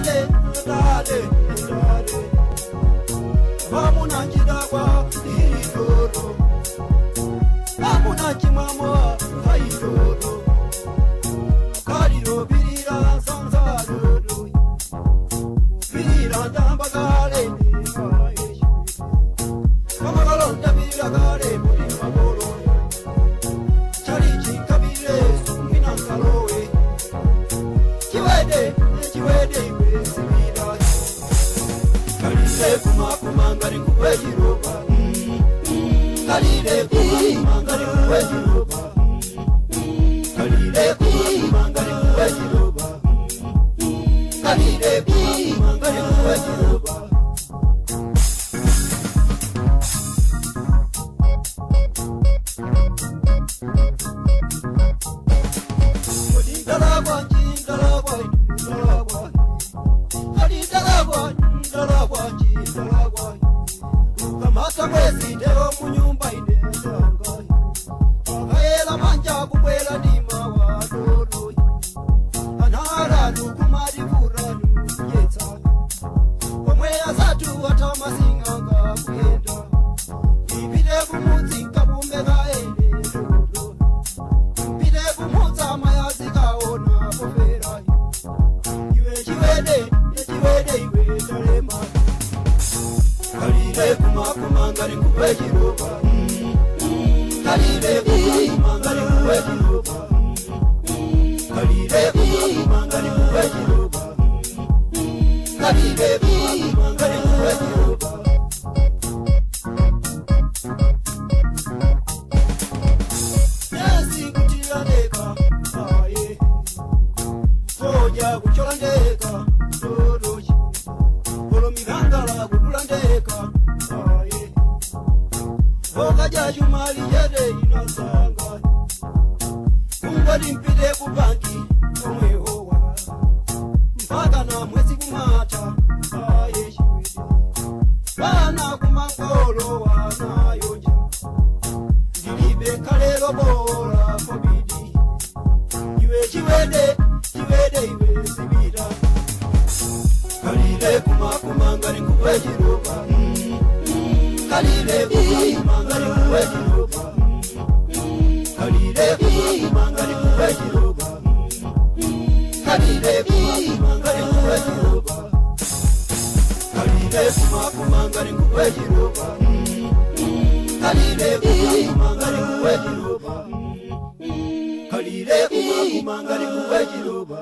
Dale, dale, dale. Vamuna chidakwa idodo. Vamuna chimamwa idodo. Kaliro birira sansa dodo. Birira ndambagale ni. Kamagalonda birira gale muri magoro. Chalichi kabire sumina kalowe. Chiwede, chiwede iwe sibira. Kalire kuma kumangari kuwejiroba. Kalire kuma kumangari kuwejiroba. Kalire kuma kumangari kuwejiroba. Kalire kuma kumangari kuwejiroba. Kalire kuma kumangari kuwejiroba.